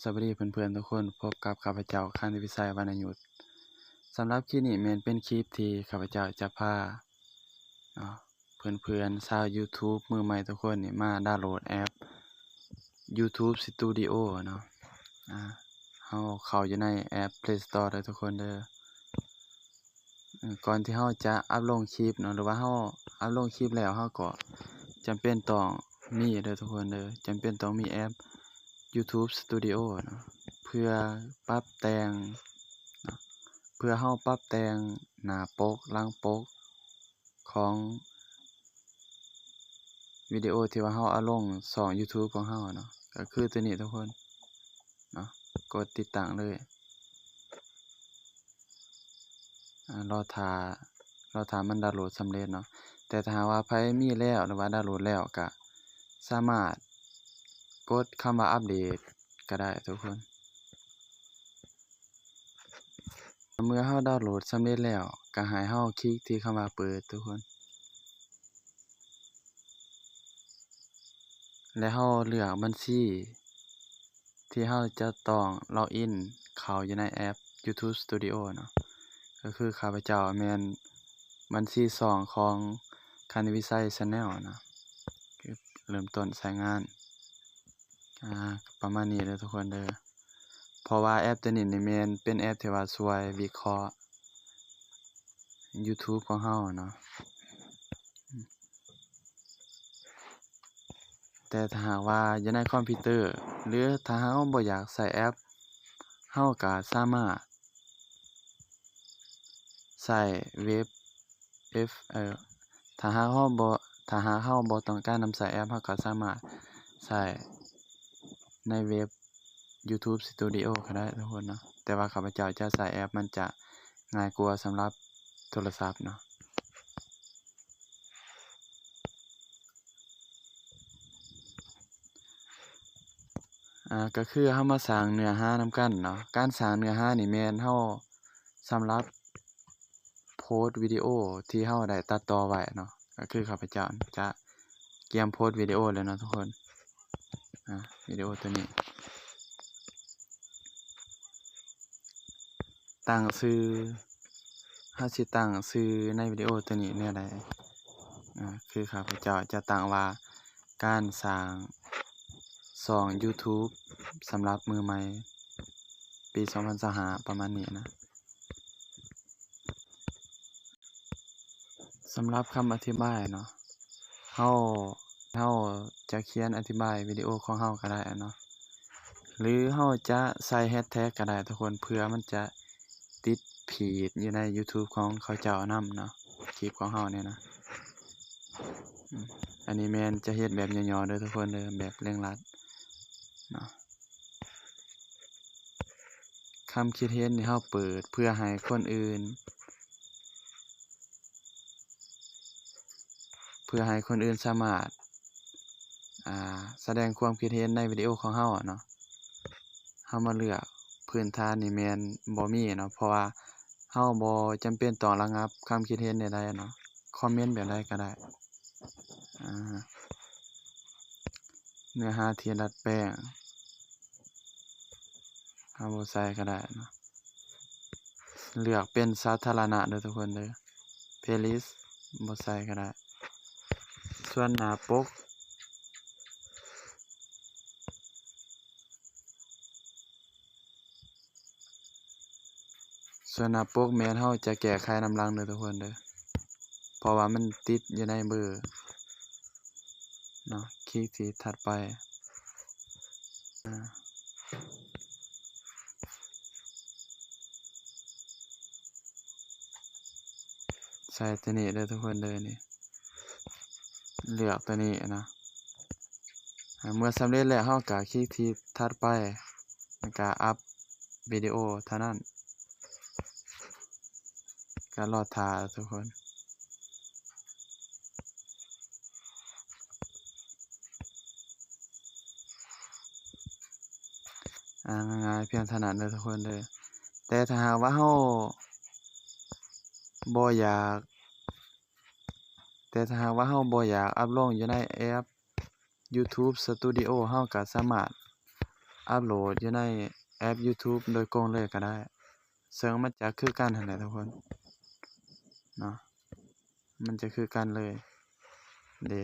ສະບາຍດີເພື່ອນໆທຸກຄົນ, ພົບກັບຂ້າພະເຈົ້າ ຄັນທິວິໄຊ ວັນນະຍຸດ. ສຳລັບຄລິບນີ້ແມ່ນເປັນຄລິບທີ່ຂ້າພະເຈົ້າຈະພາເນາະ ເພື່ອນໆຊາວ YouTube ມືໃໝ່ທຸກຄົນນີ້ມາດາວໂຫຼດແອັບ YouTube Studio ເນາະ. ອາ ເຮົາເຂົ້າຢູ່ໃນແອັບ Play Store ເດີທຸກຄົນເດີ. ເອີ ກ່ອນທີ່ເຮົາຈະອັບລົງຄລິບເນາະ ຫຼືວ່າເຮົາອັບລົງຄລິບແລ້ວ ເຮົາກໍຈຳເປັນຕ້ອງມີເດີທຸກຄົນເດີ, ຈຳເປັນຕ້ອງມີແອັບ YouTube Studio ເນາະ ເພື່ອປັບແຕ່ງເນາະ ເພື່ອເຮົາປັບແຕ່ງໜ້າປົກ ຫຼັງປົກ ຂອງວິດີໂອທີ່ວ່າເຮົາເອົາລົງຊ່ອງ YouTube ຂອງເຮົາເນາະ, ກໍຄືຕົວນີ້ທຸກຄົນເນາະ, ກົດຕິດຕັ້ງເລີຍ. ອາ ລໍຖ້າ ລໍຖ້າມັນດາວໂຫຼດສຳເລັດເນາະ. ແຕ່ຖ້າຫາກວ່າໃຜມີແລ້ວ ຫຼືວ່າດາວໂຫຼດແລ້ວ ກໍສາມາດກົດຄຳວ່າອັບເດດກໍໄດ້ທຸກຄົນ. ເມື່ອເຮົາດາວໂຫຼດສຳເລັດແລ້ວ ກໍໃຫ້ເຮົາຄລິກທີ່ຄຳວ່າເປີດທຸກຄົນ ແລະ ເຮົາເລືອກບັນຊີທີ່ເຮົາຈະຕ້ອງລັອກອິນເຂົ້າຢູ່ໃນແອັບ YouTube Studio ເນາະ. ກໍຄືຂ້າພະເຈົ້າແມ່ນບັນຊີຊ່ອງຂອງ ຄັນວິໄຊ Channel ເນາະ, ຄືເລີ່ມຕົ້ນໃຊ້ງານ. ອາ ປະມານນີ້ເດີທຸກຄົນເດີ, ເພາະວ່າແອັບຕົວນີ້ນີ້ແມ່ນເປັນແອັບທີ່ວ່າຊ່ວຍວິເຄາະ YouTube ຂອງເຮົາເນາະ. ແຕ່ຖ້າຫາກວ່າຢູ່ໃນຄອມພິວເຕີ ຫຼື ຖ້າຫາກເຮົາບໍ່ຢາກໃຊ້ແອັບ ເຮົາກໍສາມາດ ໃຊ້ເວັບ ເອັຟ ເອີ ຖ້າຫາກເຮົາບໍ່ ຖ້າຫາກເຮົາບໍ່ຕ້ອງການນຳໃຊ້ແອັບ ເຮົາກໍສາມາດໃຊ້ໃນເວັບ YouTube Studio ກໍໄດ້ທຸກຄົນເນາະ, ແຕ່ວ່າຂ້າພະເຈົ້າຈະໃຊ້ແອັບ ມັນຈະງ່າຍກວ່າສຳລັບໂທລະສັບເນາະ. ອາ ກໍຄືເຮົາມາສ້າງເນື້ອຫານຳກັນເນາະ. ການສ້າງເນື້ອຫານີ້ແມ່ນເຮົາ ສຳລັບໂພສວິດີໂອທີ່ເຮົາໄດ້ຕັດຕໍ່ໄວ້ເນາະ, ກໍຄືຂ້າພະເຈົ້າຈະກຽມໂພສວິດີໂອແລ້ວເນາະທຸກຄົນ. ອາ ວິດີໂອຕົວນີ້ ຕັ້ງຊື່ ເຮົາຊິຕັ້ງຊື່ໃນວິດີໂອຕົວນີ້ແນວໃດ? ອາ ຄືຂ້າພະເຈົ້າຈະຕັ້ງວ່າ ການສ້າງຊ່ອງ YouTube ສຳລັບມືໃໝ່ ປີສອງພັນຊາວຫ້າ ປະມານນີ້ນະ. ສຳລັບຄຳອະທິບາຍເນາະ ເຮົາ ເຮົາຈະຂຽນອະທິບາຍວິດີໂອຂອງເຮົາກໍໄດ້ເນາະ ຫຼື ເຮົາຈະໃສ່ແຮັດແທັກກໍໄດ້ທຸກຄົນ ເພື່ອມັນຈະຕິດຟີດຢູ່ໃນ YouTube ຂອງເຂົາເຈົ້ານຳເນາະ ຄລິບຂອງເຮົານີ້ນະ. ອາ ອັນນີ້ແມ່ນຈະເຮັດແບບຫຍໍ້ໆເດີທຸກຄົນເດີ ແບບເລັ່ງລັດເນາະ. ຄຳຄິດເຫັນນີ້ເຮົາເປີດເພື່ອໃຫ້ຄົນອື່ນ ເພື່ອໃຫ້ຄົນອື່ນສາມາດ ອາ ສະແດງຄວາມຄິດເຫັນໃນວິດີໂອຂອງເຮົາເນາະ. ເຮົາມາເລືອກພື້ນຖານນີ້ແມ່ນບໍ່ມີເນາະ ເພາະວ່າເຮົາບໍ່ຈຳເປັນຕ້ອງລະງັບຄຳຄິດເຫັນໃດໆເນາະ ຄອມເມັນແບບໃດກໍໄດ້. ອາ ເນື້ອຫາທີ່ດັດແປງ ເຮົາບໍ່ໃສ່ກໍໄດ້ເນາະ. ເລືອກເປັນສາທາລະນະເດີທຸກຄົນເດີ. Playlist ບໍ່ໃສ່ກໍໄດ້. ສ່ວນໜ້າປົກ ສ່ວນໜ້າປົກແມ່ນເຮົາຈະແກ້ໄຂນຳຫຼັງເດີທຸກຄົນເດີ ເພາະວ່າມັນຕິດຢູ່ໃນເບີເນາະ. ຄລິກທີ່ຖັດໄປ ອາ ໃສ່ຕົວນີ້ເດີທຸກຄົນເດີ ນີ້ ເລືອກຕົວນີ້ນະ. ອາ ເມື່ອສຳເລັດແລ້ວ ເຮົາກໍຄລິກທີ່ຖັດໄປ ແລ້ວກໍອັບວິດີໂອເທົ່ານັ້ນ. ກໍລໍຖ້າທຸກຄົນ. ອາ ງ່າຍໆພຽງເທົ່ານັ້ນເດີທຸກຄົນເດີ. ແຕ່ຖ້າຫາກວ່າເຮົາບໍ່ຢາກ ແຕ່ຖ້າຫາກວ່າເຮົາບໍ່ຢາກອັບລົງຢູ່ໃນແອັບ YouTube Studio ເຮົາກໍສາມາດ ອັບໂຫຼດຢູ່ໃນແອັບ YouTube ໂດຍກົງເລີຍກໍໄດ້ ເຊິ່ງມັນຈະຄືກັນຫັ້ນແຫຼະທຸກຄົນເນາະ ມັນຈະຄືກັນເລີຍເດ້.